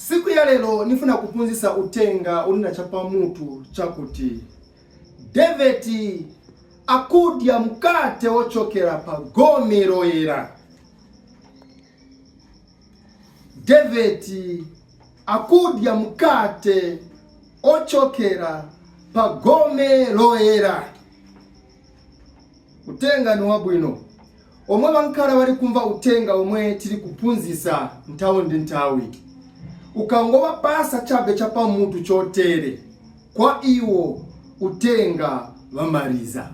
Siku ya lero nifuna kuphunzitsa utenga uli na chapamutu chakuti David akudya mkate wochokera pa gome loyera. David akudya mkate ochokera pa gome loyera. Utenga ni wabwino. Omwe bankhala bali kumva utenga omwe tili kuphunzitsa nthawi ndi nthawi, ukangowapasa chabe chapamutu chotere, kwa iwo utenga vamaliza.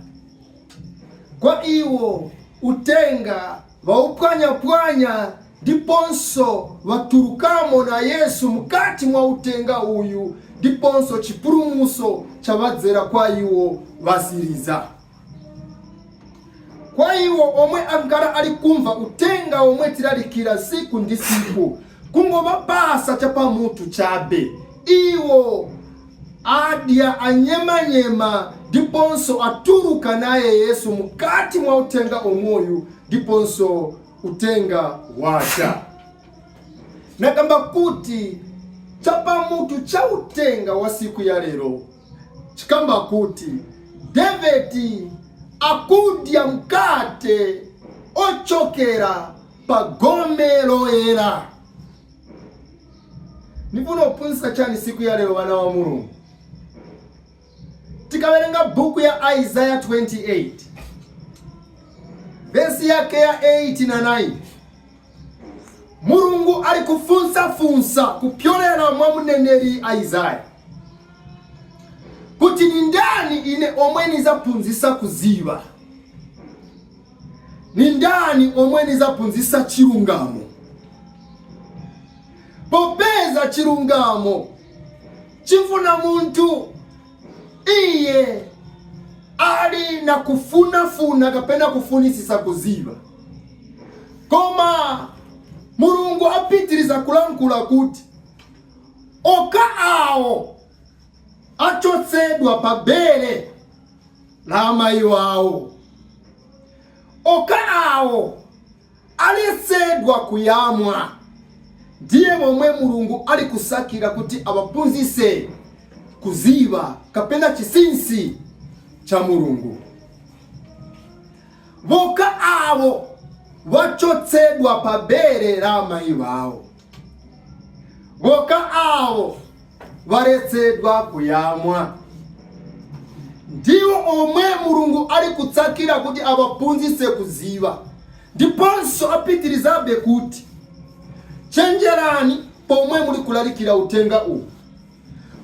Kwa iwo utenga vaupwanyapwanya ndiponso vatulukamo na Yesu mukati mwa utenga uyu, ndiponso chipulumuso chavadzera kwa iwo vasiriza. Kwa iwo omwe ankhala ali kumva utenga omwe tilalikira siku ndi siku, kungovapasa chapamutu chabe, iwo adya anyemanyema ndiponso atuluka naye Yesu mukati mwa utenga omweyu ndiponso utenga wacha. Nakamba kuti chapamutu cha utenga wa siku ya lero chikamba kuti David akudya mkate ochokera pa gome loyera. Nifuna kuphunzitsa chani siku ya lero, vana wa Mulungu? Tikawerenga buku ya Isaiah 28 vesi yake ya 8 na 9, Mulungu ali kufunsafunsa kupyolera mwa mneneri Isaiah kuti, "Ni ndani ine omwe nizaphunzitsa kuziva? Ni ndani omwe nizaphunzitsa chilungamo?" Popeza chilungamo chifuna munthu iye ali na kufunafuna kapena kufunisisa kuziva. Koma Mulungu apitiriza kulankhula kuti oka awo achotsedwa pa bere la amayi wawo, oka awo aletsedwa kuyamwa, ndiye momwe Mulungu ali kusakira kuti awaphunzitse kuziva kapena chinsinsi cha Mulungu. Voka avo vachotsedwa pa bere la amayi vawo, voka avo valetsedwa kuyamwa, ndiwo omwe Mulungu ali kutsakira kuti awaphunzitse kuziva. Ndiponso apitirizabe kuti, "Chenjerani pomwe muli kulalikira utenga uwu,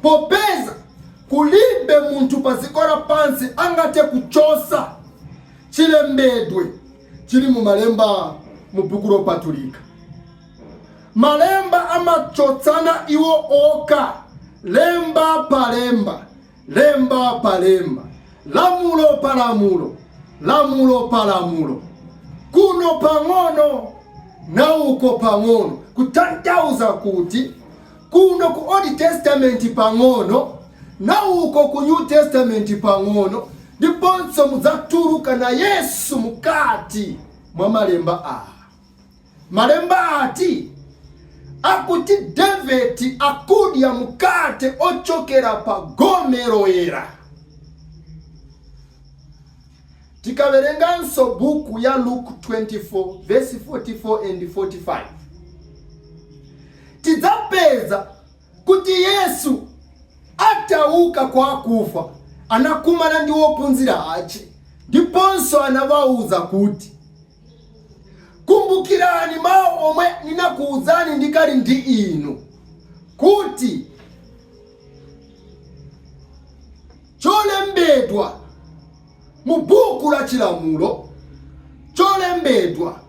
popeza kulibe munthu pa dziko lapansi angathe kuchosa chilembedwe chili mu malemba mu buku lopatulika. Malemba amachotsana iwo oka, lemba pa lemba, lemba pa lemba, lamulo pa lamulo, lamulo pa lamulo, kuno pang'ono na uko pang'ono." Kutanthauza kuti kuno ku Old Testament pang'ono na uko ku New Testament pang'ono, ndiponso mudzatuluka na Yesu mukati mwa malemba awa. Malemba ati akuti David akudya mkate ochokera pa gome loyera. Tikawerenganso buku ya Luke 24 verse 44 and 45, tidzapeza kuti Yesu atauka kwa akufa anakumana ndi wophunzira ace, ndiponso anawawuza kuti, "Kumbukirani mawu omwe ndinakuwuzani ndikali ndi inu, kuti cholembedwa mu buku la chilamulo, cholembedwa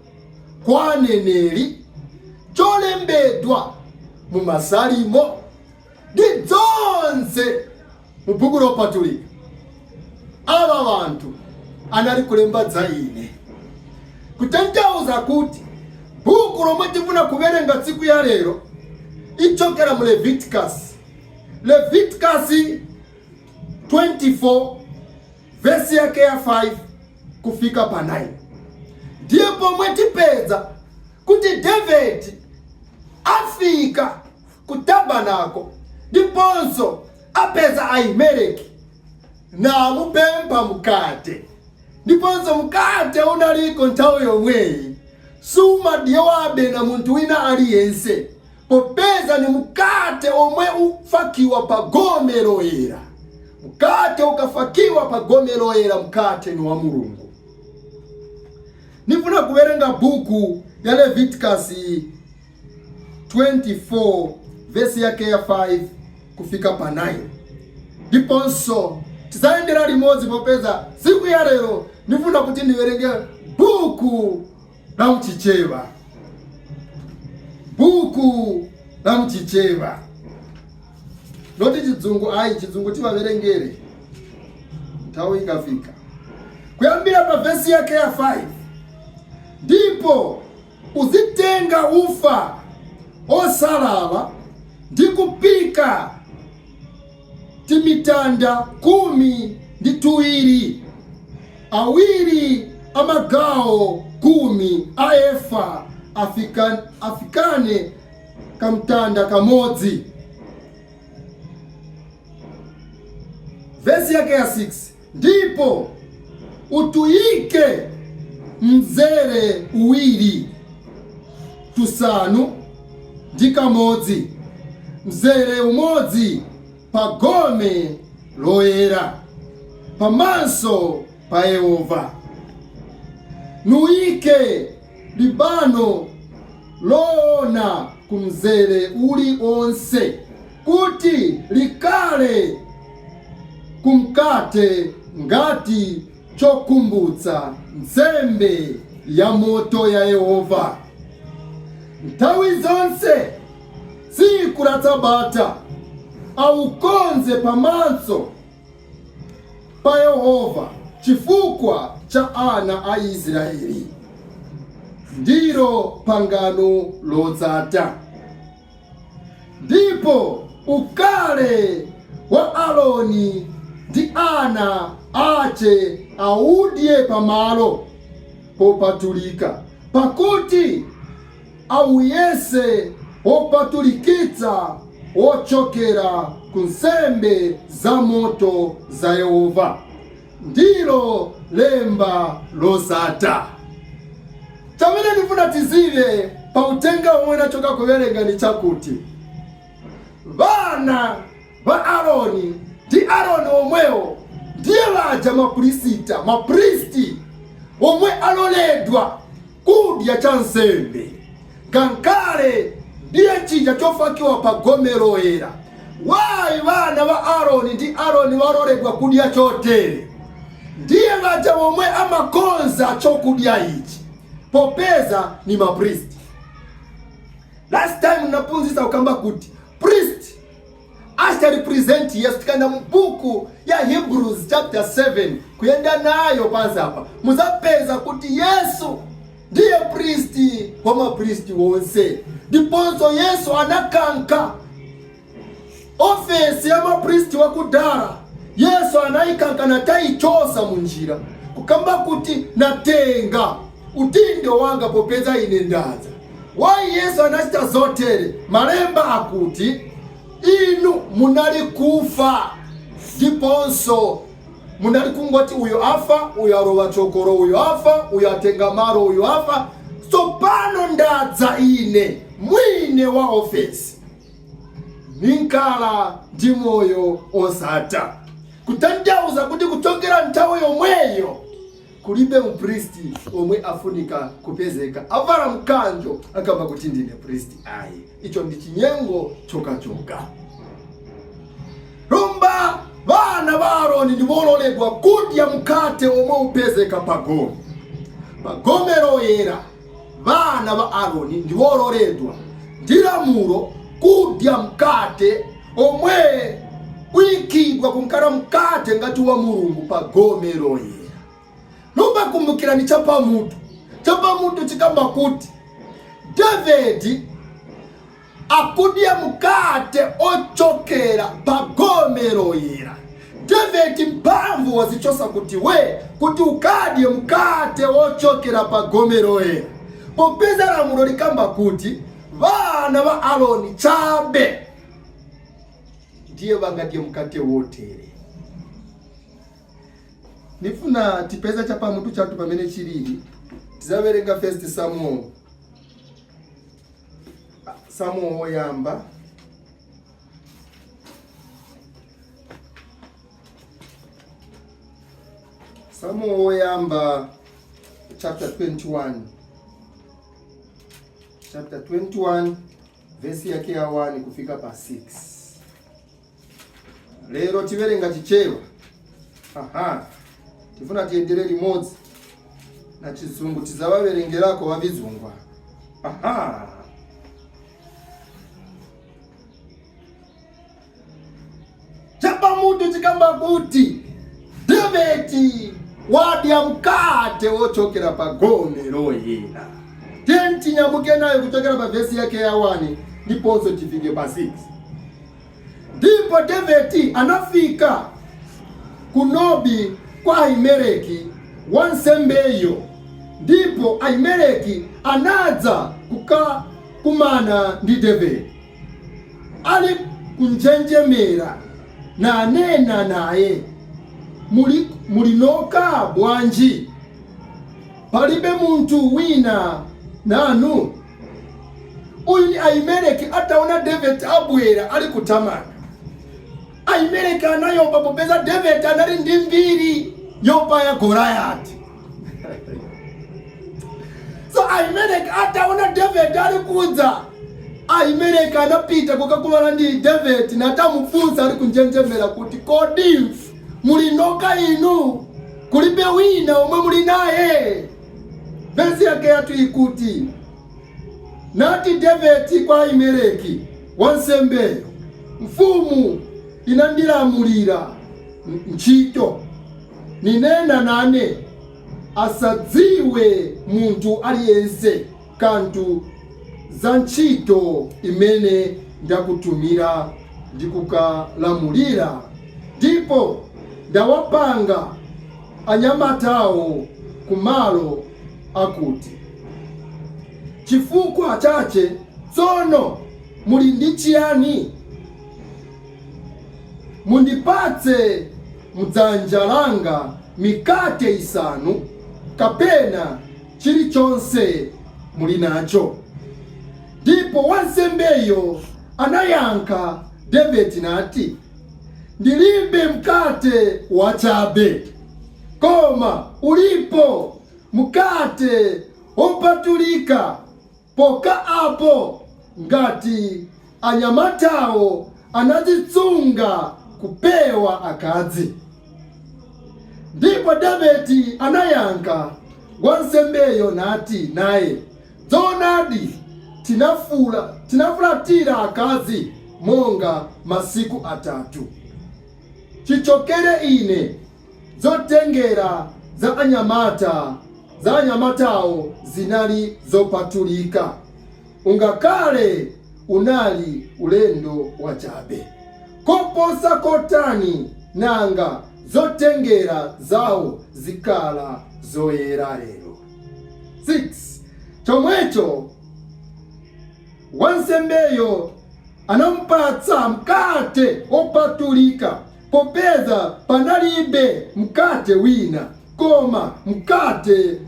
kwa aneneri, cholembedwa mu Masalimo ndi zonse mu buku lopatulika, ava vanthu anali kulemba za ine." Kutanthauza kuti buku lomwe tifuna kuwerenga tsiku ya lero ichokera mu Leviticus, Leviticus 24 vesi yake ya 5 kufika pa 9. Ndiye pomwe tipeza kuti David afika. Ku tabernacle, ndiponso apeza Ahimeleki namupempha mkate. Ndiponso mkate unaliko nthawi yomweyi sumadyewabe na munthu wina aliyense, popeza ni mkate omwe ufakiwa pa gome loyera. Mkate ukafakiwa pa gome loyera, mkate ni wa Mulungu. Nifuna kuwerenga buku ya Leviticus 24, vesi yake ya 5 kufika pa 9, ndiponso tizayendera limodzi, popeza siku ya lero nifuna kuti ndiwerenge buku la mchichewa, buku la mchichewa, not Chizungu ayi. Chizungu tiwaverengere nthawi ikafika. Kuyambira pa vesi yake ya 5: Ndipo uzitenga ufa osalala ndi kupika timitanda 12, awiri amagawo 10 a efa afikane kamtanda kamodzi. Vesi yake ya 6: Ndipo utuyike mzere uwiri tusanu ndi kamodzi, mzere umodzi pa gome loyera pamaso pa Yehova. Nuyike libano loona ku mzere uli onse, kuti likale kumkate ngati chokumbutsa nsembe ya moto ya Yehova. Nthawi zonse tsiku la Sabata aukonze pamaso pa Yehova chifukwa cha ana a Israeli. Ndilo pangano lodzata. Ndipo ukale wa Aroni ndi ana ache audye pamalo popatulika, pakuti auyese wopatulikitsa wochokera ku nsembe za moto za Yehova. Ndilo lemba losata. Chamene ndifuna tizive pa utenga omwe nachoka kuwerenga ni chakuti vana va Aroni ndi Aroni omwewo ndiye vaja mapulisita, mapristi omwe aloledwa kudya cha nsembe, ngankale ndiye chija chofakiwa pa gome loyera. Why vana va Aroni ndi Aroni valoledwa kudya chotere? Ndiye vaja omwe amakonza chokudya ichi, popeza ni mapristi. Last time napunzisa kukamba kuti priest achita represent Yesu. Tikaenda mubuku ya Hebrews chapter 7, kuyenda nayo pansi apa, muzapeza kuti Yesu ndiye pristi wa mapristi wonse. Ndiponso Yesu anakanka ofesi ya mapristi wakudala. Yesu anayikanka nataichosa munjira, kukamba kuti natenga utindo wanga popeza ine ndaza. Why Yesu anachita zotere? Malemba akuti inu munali kufa, ndiponso munali kungoti uyo afa, uyo arowa chokoro, uyo afa, uyo atenga maro, uyo afa. Tsopano ndadza ine mwine wa ofesi, ninkala ndi moyo osata, kutanthauza kuti kuchokera nthawi yomweyo kulibe mupristi omwe afunika kupezeka avala mkanjo akamba kuti ndine pristi ayi. Icho ndi chinyengo chokachoka. Lumba vana va Aroni ndivololedwa kudya mkate omwe upezeka pagome, pagome loyera. Vana va Aroni ndivololedwa ndi lamulo kudya mkate omwe uyikidwa kunkhala mkate ngati wa Mulungu pa gome loyera. Lumba kumbukirani chapamutu, chapamutu chikamba kuti Davidi akudya mkate ochokera pa gome loyera. Davidi mphamvu wazichosa kuti we kuti ukadye mkate wochokera pa gome loyera, popeza lamulo likamba kuti Vana va Aroni chabe ndiye vangadye mukate wotere. Nifuna tipeza chapamutu chatu pamene chilili. Tizaverenga First Samuel, Samuel woyamba, Samuel woyamba chapter 21, chapter 21 vesi yake ya 1 kufika pa 6. Lero tiverenga Chichewa. Aha, tifuna tiyendere limodzi na Chizungu, tizavaverengerako vavizungwa. Aha, chapamutu chikamba kuti Davidi wadya mkate wochokera pa gome loyera. Tiyeni tinyamuke nayo kuchokera pa vesi yake ya 1 ndiponso tifike pa 6. Ndipo Davidi anafika ku Nobi kwa Ahimeleki wansembeyo, ndipo Ahimeleki anadza kukakumana ndi Davide ali kunjenjemera, nanena naye, Mulinoka bwanji? Palibe munthu wina nanu? Uyu ni Ahimeleki. Ataona David abwera ali kutamanga, Ahimeleki anayopa popeza David anali ndi mbiri yopaya Goliath. So Ahimeleki ataona David ali kudza, Ahimeleki anapita kukakumana ndi David natamufunsa ali kunjenjemera kuti, "Kodi mulinoka inu? Kulibe wina omwe muli naye?" Vesi yake yatu ikuti, nati David kwa Ahimeleki wansembeyo, "Mfumu inandilamulira ntchito, ninena nane, asadziwe munthu aliyense kanthu za ntchito imene ndakutumira ndikukalamulira, ndipo ndawapanga anyamatawo kumalo akuti. Chifukwa chache tsono muli ndi chiyani? Mundipatse mdzanja langa mikate isanu kapena chilichonse muli nacho." Ndipo wansembeyo anayankha Davide nati, "Ndilibe mkate wachabe, koma ulipo mkate wopatulika poka apo ngati anyamatawo anazitsunga kupewa akazi." Ndipo Davide anayankha wansembeyo nati naye, "Zoonadi tinafulatira akazi monga masiku 3 chichokere ine. Zotengera za anyamatawo zinali zopatulika, ungakale unali ulendo wachabe. Koposa kotani nanga zotengera zawo zikhala zoyera lero?" 6 Chomwecho wansembeyo anampatsa mkate wopatulika, popeza panalibe mkate wina koma mkate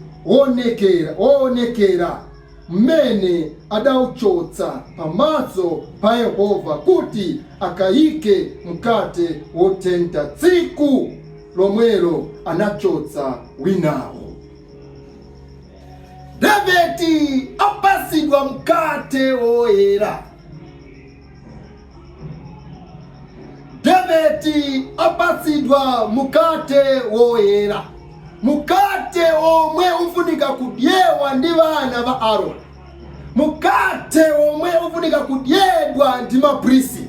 woonekera mmene adauchotsa pamaso pa Yehova kuti akayike mkate wotentha tsiku lomwelo anachotsa winawo. Davidi apasidwa mkate woyera. Davidi apasidwa mkate woyera, mkate omwe ufunika kudyewa ndi vana va Aroni, mkate omwe ufunika kudyedwa ndi mapristi,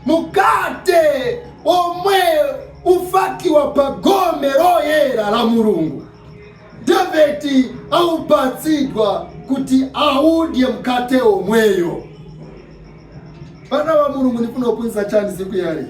mkate omwe ufakiwa pa gome loyera la Mulungu. Davidi aupatsidwa kuti audye mkate omweyo. Vana va Mulungu, ndifuna kuphunzitsa chani siku ya lero?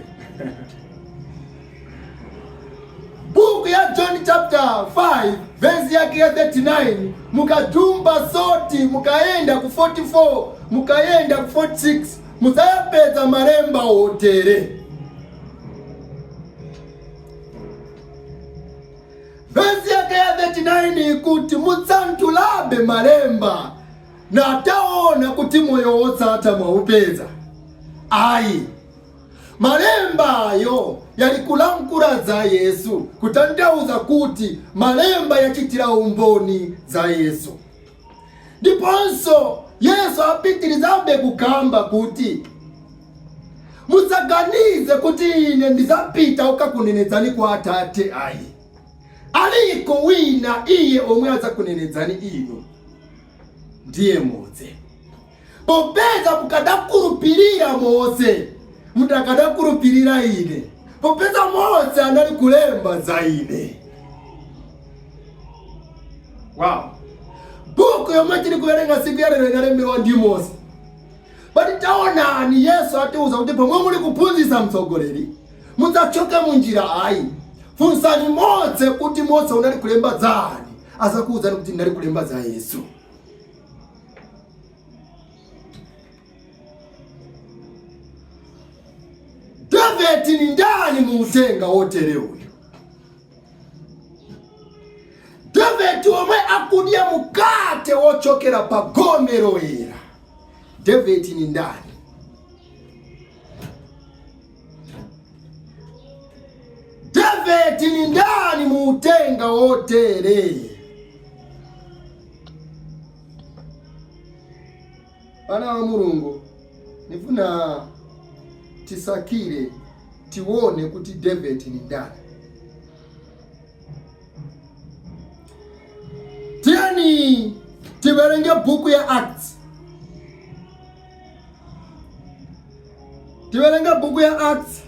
Buku Buku ya John chapter 5 verse yake ya 39, mukajumba soti, mukayenda ku 44, mukayenda ku 46, muzayapeza malemba otere. Vesi yake ya 39 ikuti, "Musanthulabe malemba nataona kuti moyo wosatha mwaupeza. Ayi, malemba ayo yali kulankhula za Yesu," kutanthauza kuti malemba yachitira umboni za Yesu. Ndiponso Yesu apitirizabe kukamba kuti, "Musaganize kuti ine ndizapita ukakunenedzani kwa Atate. Ayi, aliko wina iye omwe adzakunenedzani inu, ndiye Mose. Popeza mukadakhulupirira Mose, mudakadakhulupirira ine, popeza Mose anali kulemba za ine." Wow, buku yomwe tili kuwerenga siku ya lero inalembewa ndi Mose. But taonani, Yesu atiuza kuti pomwe muli kuphunzitsa mtsogoleri, mudzachoke munjira. Ayi, funsani Mose kuti Mose unali kulemba zani, azakuwuzani kuti ndinali kulemba za Yesu. David ni ndani mu utenga wotere uyu? David omwe akudya mukate wochokera pa gome loyera, David ni ndani? David ni ndani mu utenga wotere? Ana wa Mulungu, nifuna tisakire tione kuti David ni ndani. Tiyeni tiverenge buku ya Acts, tiverenge buku ya Acts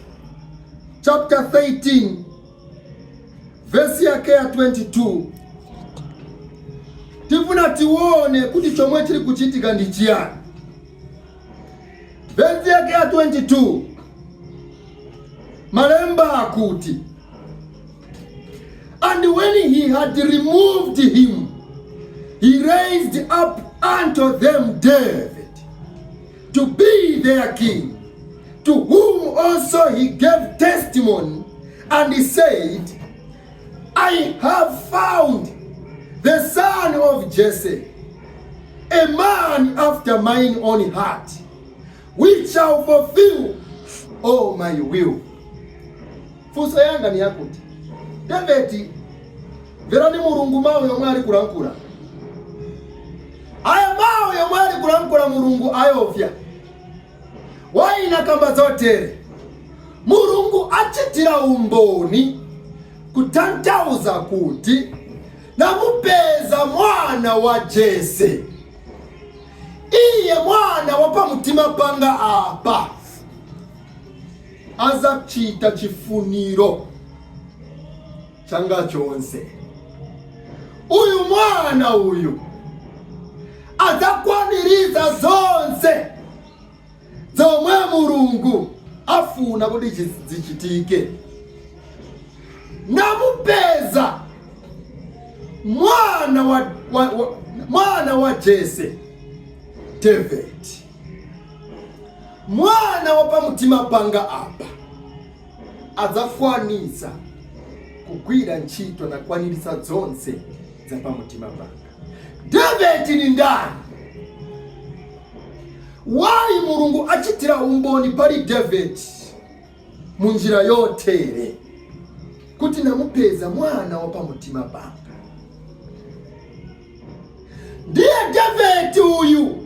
chapter 13 vesi yake ya 22. Tifuna tione kuti chomwe chili kuchitika ndi chiyani. Vesi yake ya 22, malemba akuti, "And when he had removed him, he raised up unto them David to be their king, to whom also he gave testimony and he said, 'I have found the son of Jesse, a man after mine own heart, which shall fulfill all my will.'" Funso yanga ni yakuti, David, verani Mulungu mawu yomwe ali kulankhula. Aya mawu yomwe ali kulankhula Mulungu ayovya waina kamba zotere. Mulungu achitira umboni, kutanthauza kuti namupeza mwana wa Jese, iye mwana wa pamutima panga apa, azachita chifuniro changa chonse. Uyu mwana uyu adzakwaniriza zonse zomwe Mulungu afuna kuti zichitike. Namupeza mwana wa Jese, David, mwana wa pamutima panga apa, adzakwanisa kugwira ntchito nakwanirisa zonse za pamutima panga. David ni ndani? Why Mulungu achitira umboni pali David munjira yotere kuti namupeza mwana wa pamutima panga? Ndiye David uyu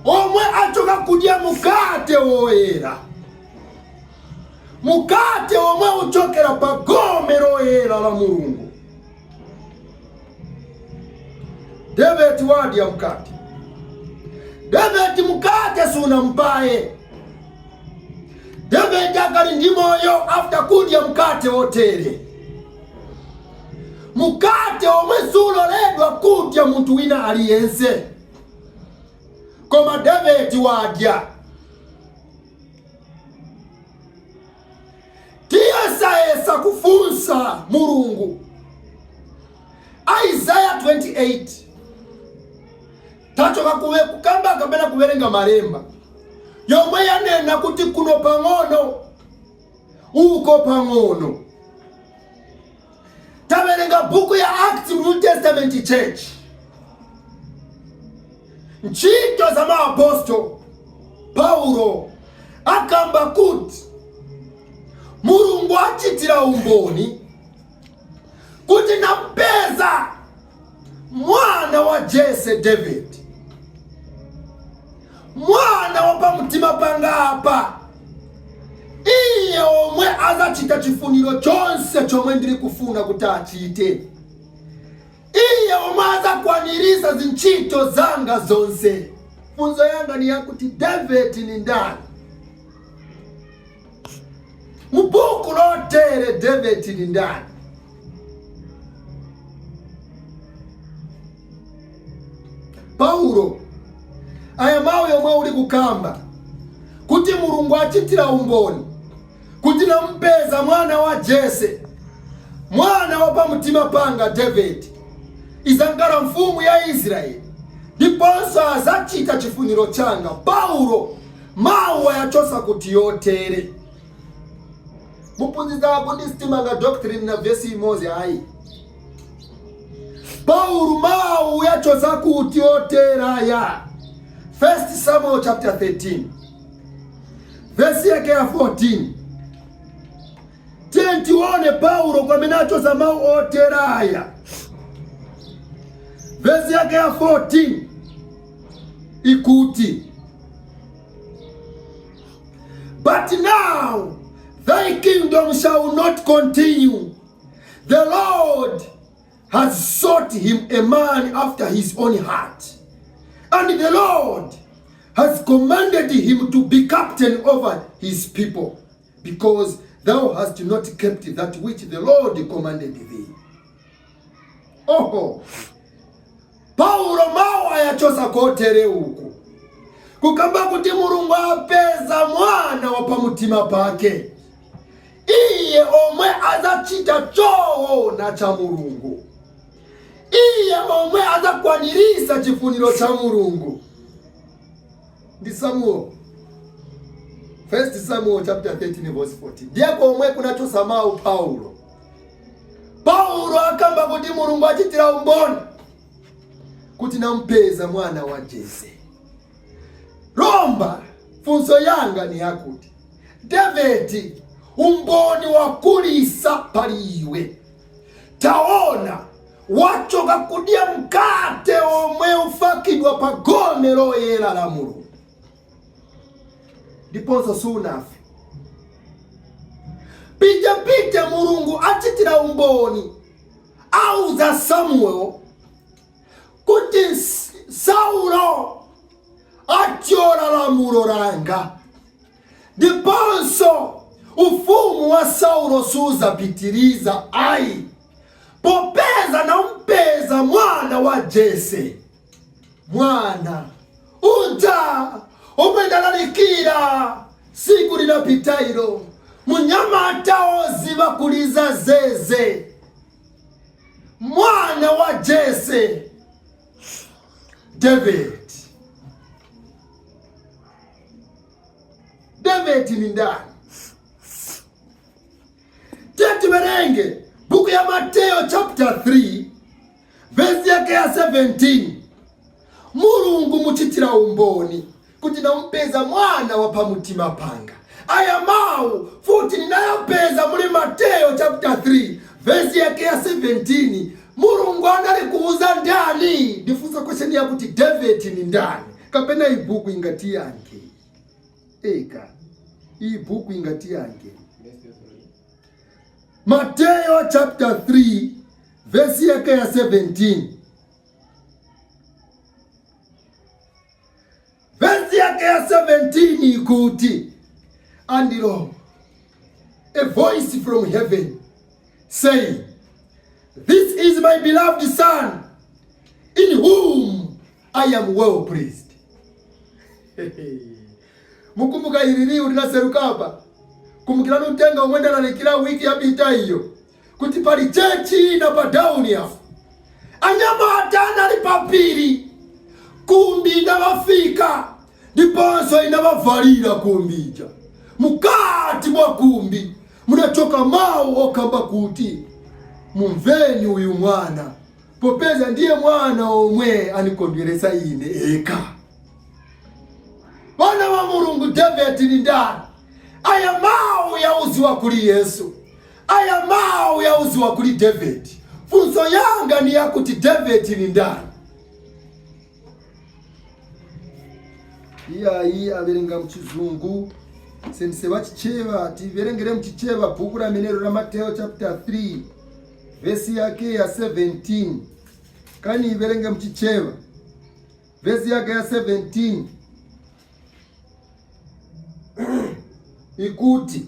omwe achoka kudya mukate woyera, mukate omwe uchokera pa gome loyera la Mulungu. David wadya mkate. David mukate sunampaye. David akali ndi moyo after kudya mkate wotere, mukate omwe suloledwa kudya munthu wina aliyense, koma David wadya. Tiyesayesa. Anayesa kufunsa Mulungu. Isaiah 28, tachoka kuwe kukamba kapena kuwerenga malemba yomwe yanena kuti kuno pang'ono, uko pang'ono. Tawerenga buku ya Acts, New Testament Church, Ntchito za Maapostolo. Paulo akamba kuti Mulungu achitira umboni kuti nampeza mwana wa Jese, David, mwana wa pamutima pangapa, iye omwe azachita chifuniro chonse chomwe ndiri kufuna kuti achite, iye omwe azakwanirisa zintchito zanga zonse. Funzo yanga ni yakuti, David ni ndani? Mubuku lotere, David ni ndani? Paulo, aya mawu yomwe uli kukamba kuti Mulungu achitira umboni kuti nampeza mwana wa Jese, mwana wa pamutima panga, David, izankala mfumu ya Israeli ndiponso azachita chifuniro changa. Paulo mawu ayachosa kuti yotere. Muphunzitsa kuti sitimanga doctrine na vesi imodzi, ayi. Paulo mawu yachosa kuti otera ya 1 Samuel chapter 13, vesi yake ya 14. Tiye tione Paulo kwamene achosa mawu oteraya. Vesi yake ya 14 ikuti, "But now thy kingdom shall not continue. The Lord has sought him a man after his own heart, and the Lord has commanded him to be captain over his people, because thou hast not kept that which the Lord commanded thee." Oho, Paulo mawu ayachosa kotere uku kukamba kuti Mulungu apeza mwana wa pamutima pake, iye omwe azacita choona cha Mulungu, iye omwe azakwanirisa chifuniro cha Mulungu. Ndi Samuel, First Samuel chapter 13 verse 14, ndiye komwe kunachosa mawu Paulo. Paulo akamba kuti Mulungu achitira umboni kuti nampeza mwana wa Jese. Lomba funso yanga ni yakuti, Davidi, umboni wakulisa pali iwe. Taona, wachoka kudya mkate omwe ufakidwa pa gome loyera la Mulungu, ndiponso sunafe. Pitepite Mulungu achitira umboni, auza Samuel kuti Saulo atyola lamulo langa, ndiponso ufumu wa Saulo suzapitiriza ayi, popeza nampeza mwana wa Jese, mwana uja omwe ndalalikira siku linapitailo, munyamata oziva kuliza zeze, mwana wa Jese, David. David ni ndani? Tiwerenge buku ya Mateo chapter 3, vesi yake ya 17. Mulungu muchitira umboni kuti nampeza mwana wa pamutima panga. Aya mawu futi ninayapeza muli Mateo chapter 3, vesi yake ya 17. Mulungu anali kuuza ndani? Ndifunsa question yakuti, David ni ndani? Kapena ibuku ingati yange eka, iyi buku ingati yange. Mateo chapter 3, vesi yake ya 17, vesi yake ya 17 ikuti, "And lo, a voice from heaven saying, 'This is my beloved son, in whom I am well pleased.'" Mukumbuka ili liwu linaserukapa. Kumbukirani utenga omwe ndalalikira wiki yapita iyo, kuti pali church ina pa down apo. Anyamata anali papiri, kumbi inawafika ndiponso inawavalira kumbija. Mukati mwa kumbi munachoka mawu okamba kuti, "Mumveni uyu mwana, popeza ndiye mwana omwe anikondweresa ine eka." Vana va Mulungu, David ni ndani? Aya mawu yauziwa kuli Yesu, aya mawu yauziwa kuli David. Funso yanga ni yakuti, David ni ndani? Iyayi, averenga muchizungu, sendise vachicheva, tiverengere muchicheva bhuku ramenero raMateo chapter 3, vhesi yake ya 17. Kani iverenge muchicheva, vhesi yake ya 17 ikuti,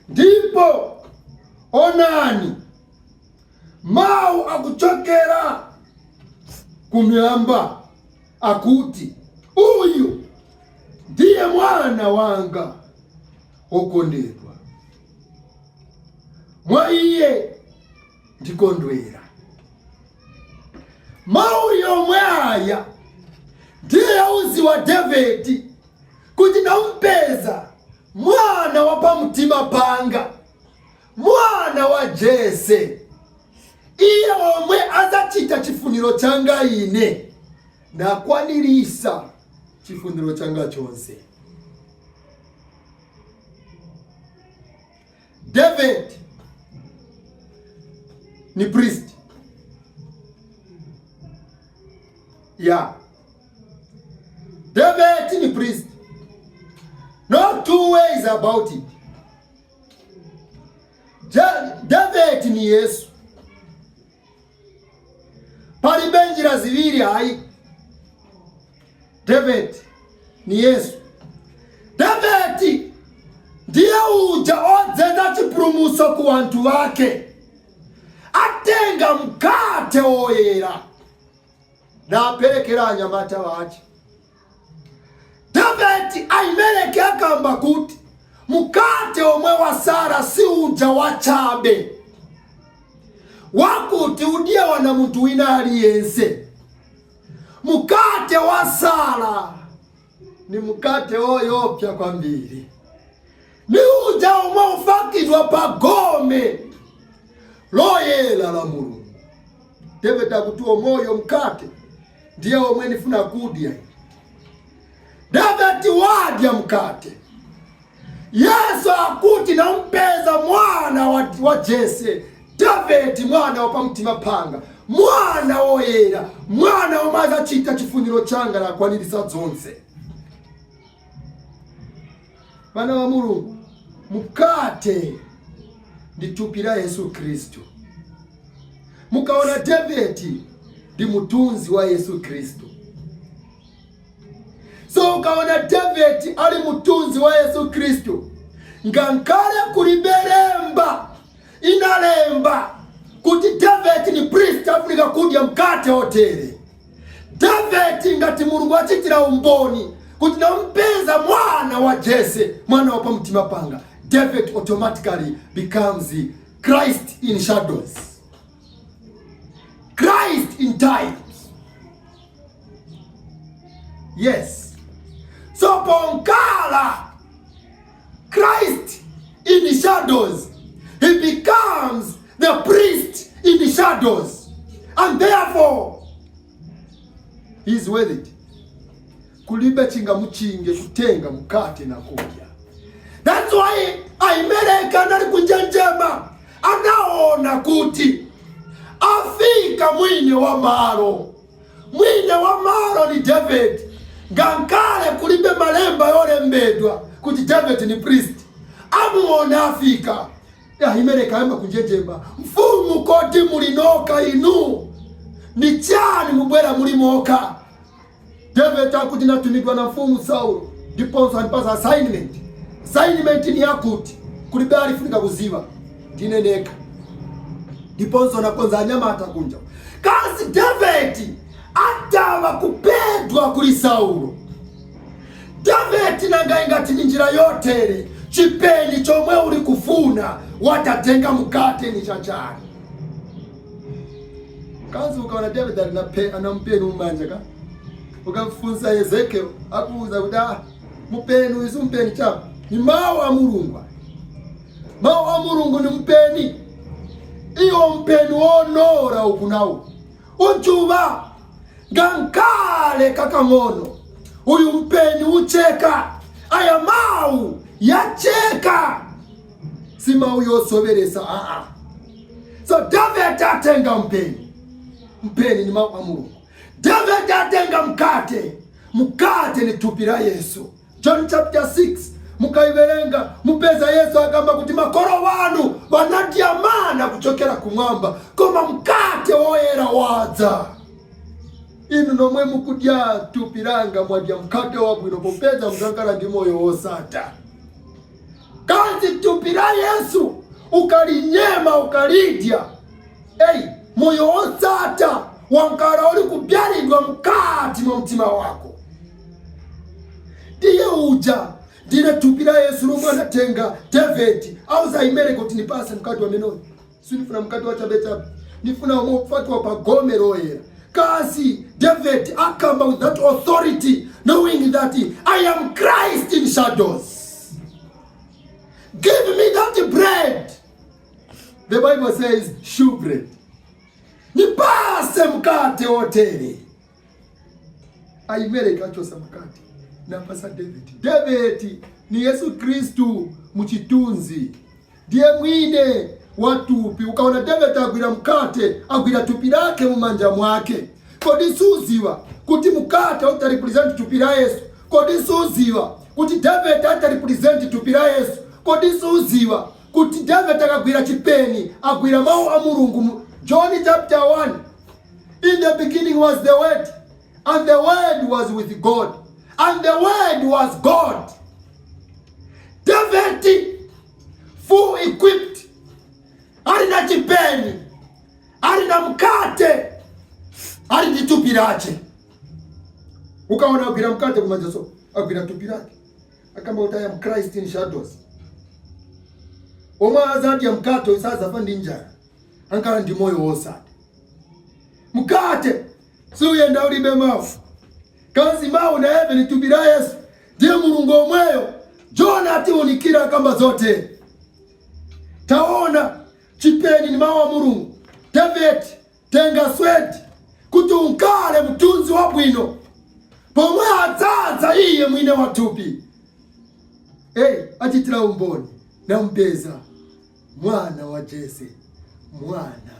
"Ndipo onani, mawu akuchokera kumyamba akuti, 'Uyu ndiye mwana wanga wokondedwa, mwa iye ndikondwera.'" Mawu yomwe aya ndiye yauziwa Davidi kuti, "Nampeza mwana wa pamtima panga, mwana wa Jese, iye omwe azachita chifuniro changa ine, nakwanirisa chifuniro changa chonse." David ni priest ya David ni priest, no two ways about it. David ni Yesu, palibe njira ziwiri hayi. David ni Yesu. David ndiye uja odzenza chipulumutso ku anthu ake, atenga mkate woyera naperekera anyamata wache. David Ahimeleki akamba kuti mkate omwe wasara si uja wachabe wakuti udyewa na munthu wina aliyense. Mukate wasala ni mukate woyopya kwambiri, ni uja omwe ufakidwa pa gome loyera la Mulungu. David akuti omoyo mkate ndiye omwe nifuna kudya. David wadya mkate. Yesu akuti, "Nampeza mwana wa Jese, David, mwana wa pamtima panga, mwana woyera, mwana omwe azachita chifuniro changa nakwanirisa zonse." Vana va Mulungu, mukate ndi thupi la Yesu Khristu. Mukaona David ndi mutunzi wa Yesu Khristu. So ukaona David ali mutunzi wa Yesu Khristu, ngankale kulibe lemba inalemba kuti David ni priest afunika kudya mkate otere, David ngati Mulungu achitira umboni kuti, "Nampeza mwana wa Jese, mwana wa pamtima panga," David automatically becomes Christ in shadows, Christ in types. Yes, so ponkala Christ in the shadows, he becomes the priest in the shadows, and therefore he is worth it. Kulibe chingamuchinge kutenga mkate na kudya. That's why Ahimeleki anali kunjenjema, anaona kuti afika mwine wa malo. Mwine wa malo ni David. Ngankale kulibe malemba yolembedwa kuti David ni priest, amuona afika Ahimeleki, ayamba kunjenjema, "Mfumu, kodi mulinoka inu? Ni chani mubwera mulimoka?" David akuti, "Natumidwa na mfumu Saulo, ndiponso andipasa assignment. Assignment ni yakuti kulibe alifunika kuziva, ndineneka, ndiponso nakonza anyamata kunja." Kasi David atava kupedwa kuli Saulo, David nanga ingati ni njira yotere. Chipeni chomwe uli kufuna watatenga mkate ni chachani? Kanzi ukaona David ali na mpeni mumanja ka, ukafunsa Ezekiel, akuuza kuti, ah, mupeni uyu si mpeni chapo, ni mawu a Mulungu. Mawu a Mulungu ni mpeni. Iyo mpeni wonora uku nawu unjuva ngankale kakang'ono, uyu mpeni ucheka. Aya mawu yacheka, si mawu yosoveresa, aa. So David atenga mpeni. Mpeni ni mawu a Mulungu. David atenga mkate. Mkate ni thupi la Yesu. John chapter 6 mukaiverenga, mupeza Yesu akamba kuti makolo wanu vanadya mana kuchokera kumwamba, koma mkate woyera wadza. Inu nomwe mukudya thupi langa mwadya mkate wabwino, popeza muzakhala ndi moyo wosata. Kanzi thupi la Yesu ukalinyema, ukalidya, ei, moyo wosata wankala uli kubyalidwa mkati mwa mtima wako. Ndiye uja ndine thupi la Yesu lomwe anatenga David. Auza Ahimeleki kuti, "Nipase mkate wamenoyo. Sinifuna mkate wa chabechabe, nifuna omwe kufatwa pa gome loyera." Kasi David akamba with that authority, knowing that I am Christ in shadows. Give me that bread. The Bible says shewbread. Nipase mkate wotere. Ahimeleki achosa mkate, napasa David. David ni Yesu Kristu muchitunzi, ndiye mwine wa tupi. Ukaona David agwira mkate, agwira tupi lake mumanja mwake. Kodi suziwa kuti mkate utarepresent tupi la Yesu? Kodi suziwa kuti David atarepresent tupi la Yesu? Kodi suziwa kuti David akagwira chipeni, agwira mawu a Mulungu? John chapter 1: "In the beginning was the Word, and the Word was with God, and the Word was God." David full equipped, ali na chipeni, ali na mkate, ali ndi tupi lache. Ukaona agwira mkate kumanja, so agwira tupi lake, akamba kuti, "I am Christ in shadows." Omwe azadya mkate usazafa ndi njala, ankala ndi moyo wosati. Mkate siuyenda ulibe mawu. Kanzi mawu na eve ni tupi la Yesu, ndiye Mulungu omweyo. Jona atiunikira akamba zote. Taona chipeni ni mawu a Mulungu. David, tenga sword kuti unkale mtunzi wabwino pomwe adzadza iye mwine wa thupi. Hey, achitira umboni, nampeza mwana wa Jese, mwana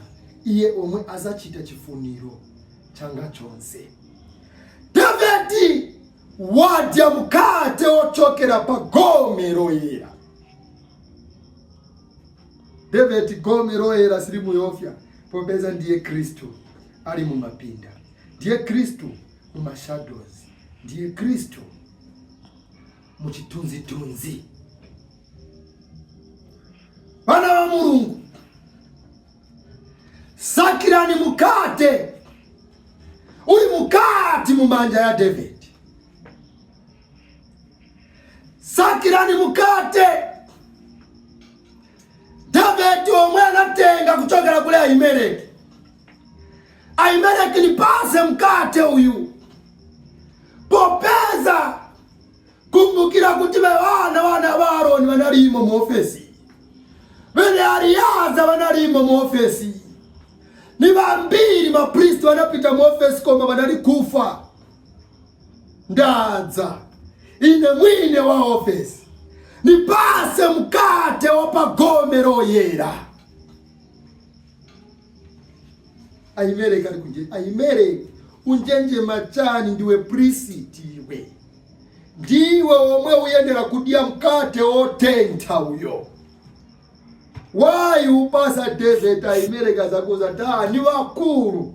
iye omwe azachita chifuniro changa chonse. Davidi wadya mkate wochokera pa gome loyera. David gome loyera silimuyofya, popeza ndiye Khristu ali mumapinda, ndiye Khristu mumashadows, ndiye Khristu muchithunzithunzi. Vana va Mulungu, sakirani mukate uli mukati mumanja ya David. Sakirani mukate David omwe anatenga kuchokera kule Ahimeleki. "Ahimeleki, nipase mkate uyu," popeza kumbukira kuti vana va Aroni vanalimo mu ofesi, vene Aliyaza vanalimo mu ofesi, ni vambiri mapristi vanapita mu ofesi, koma vanali kufa. "Ndadza ine mwine wa ofesi, nipase mkate wa pagome loyera." Ahimeleki ali kunje. "Ahimeleki, unjenjema chani? Ndiwe priest iwe, ndiwe omwe uyendera kudya mkate wotentha uyo. Wayi upasa David?" Ahimeleki azakuza ta ni wakulu,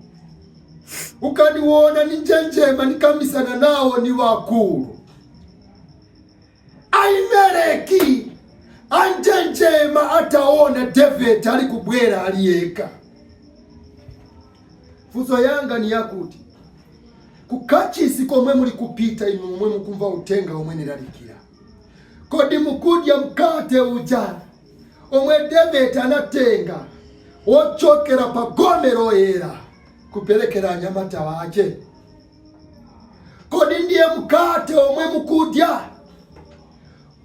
ukandiwona ninjenjema, nikambisana nawo, ni wakulu. Ahimeleki anjenjema ataona David ali kubwera aliyeka. Funso yanga ni yakuti, kukachisi komwe muli kupita inu, omwe mukumva utenga omwe nilalikira, Kodi mukudya mkate uja omwe David anatenga wochokera pa gome loyera kuperekera anyamata wake? Kodi ndiye mkate omwe mukudya,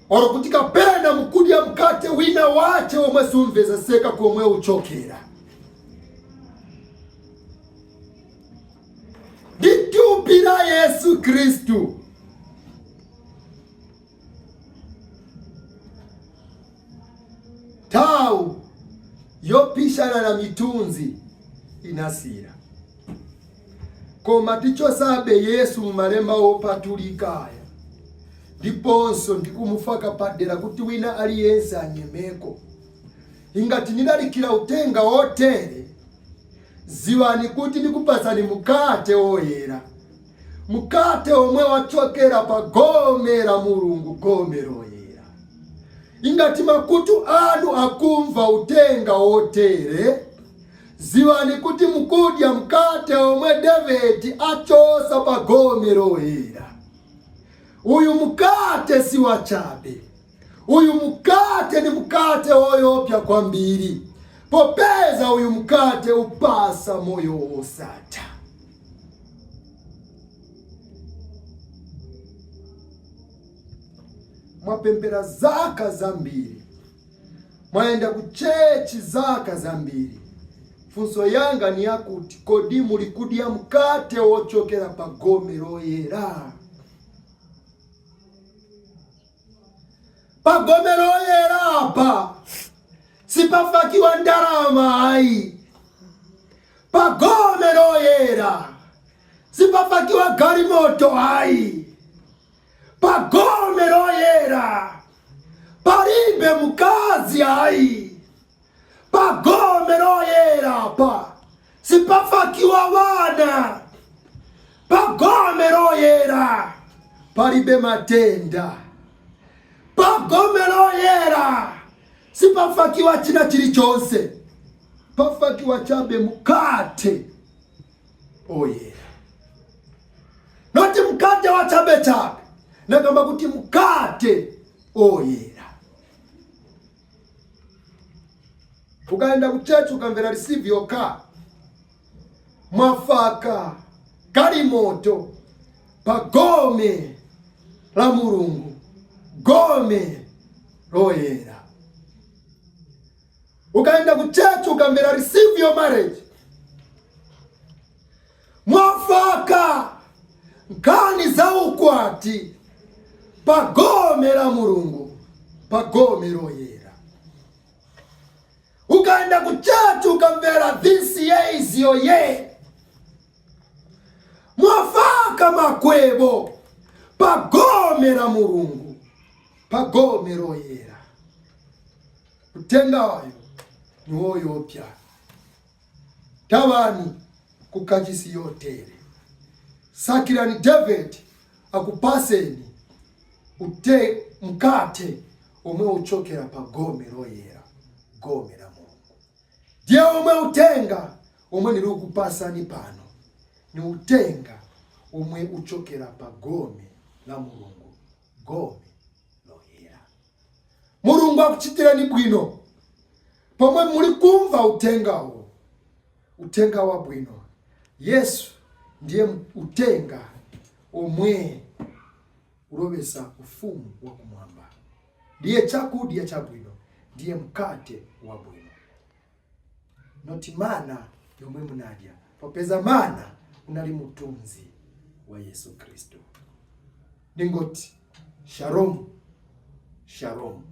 oro kuti kapena mukudya mkate wina wache omwe sumvezeseka komwe uchokera? Ndi thupi la Yesu Khristu. Nthawi yopishana na mitunzi inasira, koma tichosabe Yesu mu malemba opatulikaya, ndiponso ndikumufaka padera kuti wina aliyense anyemeko. Ingati nilalikira utenga wotere, ziwani kuti ndikupasani mukate woyera, mukate omwe wachokera pa gome la Mulungu, gome loyera. Ingati makutu anu akumva utenga wotere, ziwani kuti mukudya mkate omwe David achosa pa gome loyera. Uyu mukate si wachabe. Uyu mukate ni mukate woyopya kwambiri, popeza uyu mukate upasa moyo wosatha. Mwapempera zaka zambiri, mwayenda ku church zaka zambiri. Funso yanga ni yakuti, kodi muli kudya mkate wochokera pa gome loyera? Pa gome loyera apa sipafakiwa ndalama ayi. Pa gome loyera sipafakiwa galimoto ayi. Pa gome loyera palibe mkazi ayi. Pa gome loyera pa sipafakiwa vana. Pa gome loyera palibe matenda. Pa gome loyera sipafakiwa china chilichonse, pafakiwa chabe mukate oyera, not mkate wa chabe chabe. Nakamba kuti mkate oyera. Ukaenda ku church, ukamvera "Receive your car", mwafaka galimoto pa gome la Mulungu, gome loyera. Ukaenda ku church, ukamvera "Receive your marriage", mwafaka nkhani za ukwati pa gome la Mulungu, pa gome loyera. Ukaenda ku church, ukamvera "This year is your year", mwafaka makwebo pa gome la Mulungu, pa gome loyera. Utenga wayo ni woyopya. Tawani kukachisi yotere, sakirani David akupaseni ute mkate omwe uchokera pa gome loyera, gome la Mulungu. Ndiye omwe utenga omwe ndili kukupasani pano ni utenga omwe uchokera pa gome la Mulungu, gome loyera. Mulungu akuchitirani bwino pomwe muli kumva utengawo, utenga wabwino. Yesu ndiye utenga omwe ulowesa ufumu wakumwamba, ndiye chakudya chabwino, ndiye mkate wabwino, not mana yomwe munadya, popeza mana unali mutunzi wa Yesu Kristu. Ndingoti shalom, shalom.